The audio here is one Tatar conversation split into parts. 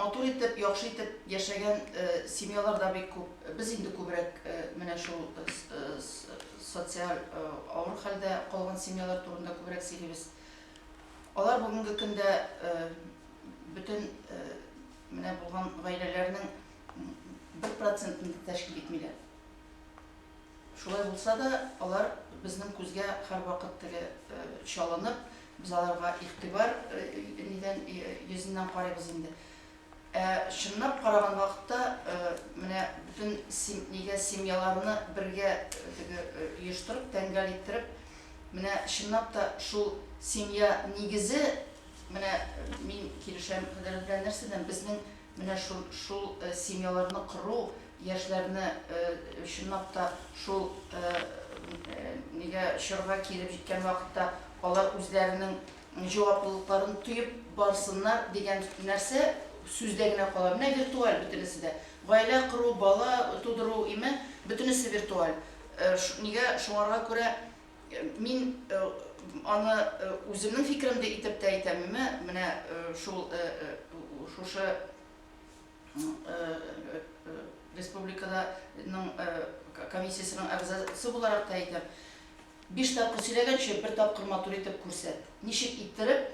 Матур итеп, яхшы итеп яшәгән семьялар да бик күп. Без инде күбрәк менә шул социаль авыр хәлдә калган семьялар турында күбрәк сөйлибез. Алар бүгенге көндә бөтен менә булган гаиләләрнең бер процентын да тәшкил итмиләр. Шулай булса да, алар безнең күзгә һәрвакыт теге чалынып, без аларга игътибар нидән йөзеннән карыйбыз инде. Ә чынлап караган вакытта, менә бөтен нигә семьяларны бергә теге оештырып, тәңгәл иттереп, менә чынлап та шул семья нигезе, менә мин килешәм Хәдәрәт белән нәрсәдән, безнең менә шул шул семьяларны кору, яшьләрне чынлап та шул нигә чорга килеп җиткән вакытта алар үзләренең җаваплылыкларын тоеп барсыннар дигән нәрсә сүздә генә кала. Менә виртуаль бөтенесе дә. Гаилә кору, бала тудыру име, бөтенесе виртуаль. Нигә шуңарга күрә мин аны үземнең фикерем дә итеп тә әйтәм име, менә шул шушы республикаданың комиссиясенең әгъзасы буларак та әйтәм. Биш тапкыр сөйләгәнче, бер тапкыр матур итеп күрсәт. Ничек иттереп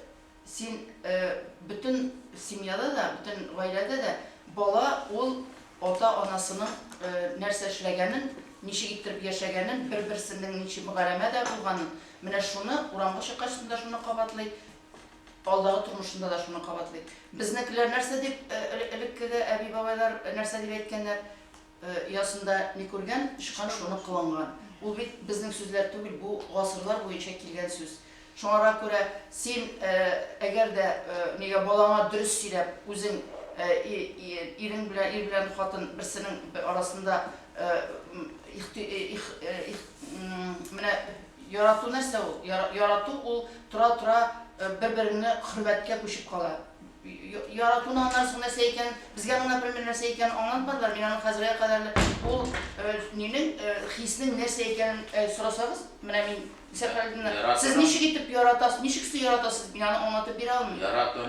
син бөтен семьяда да, бөтен гаиләдә дә бала ул ата-анасының нәрсә эшләгәнен, ничек иттереп яшәгәнен, бер-берсенең ничек мөгаләмә дә булганын, менә шуны урамга чыккач та шуны кабатлый, алдагы тормышында да шуны кабатлый. Безнекеләр нәрсә дип, элеккеге әби-бабайлар нәрсә дип әйткәннәр? Оясында ни күргән, тычкан шуны кылынган. Ул бит безнең сүзләр түгел, бу гасырлар буенча килгән сүз. Шуңарга күрә син, әгәр дә нигә балаңа дөрес сөйләп, үзең ирең белән, ир белән хатын берсенең арасында менә ярату нәрсә ул? Ярату ул тора-тора бер-береңне хөрмәткә күчеп кала. Яратуны аннан соң нәрсә икәнен, безгә аның, например, нәрсә икәнен аңлатмадылар. Мин аның хәзергә кадәрле ул нинең, хиснең нәрсә икәнен сорасагыз, менә мин Сәхәлдиннән, сез ничек итеп яратасыз, ничек сез яратасыз, мин аны аңлатып бирә алмыйм. Яратуның.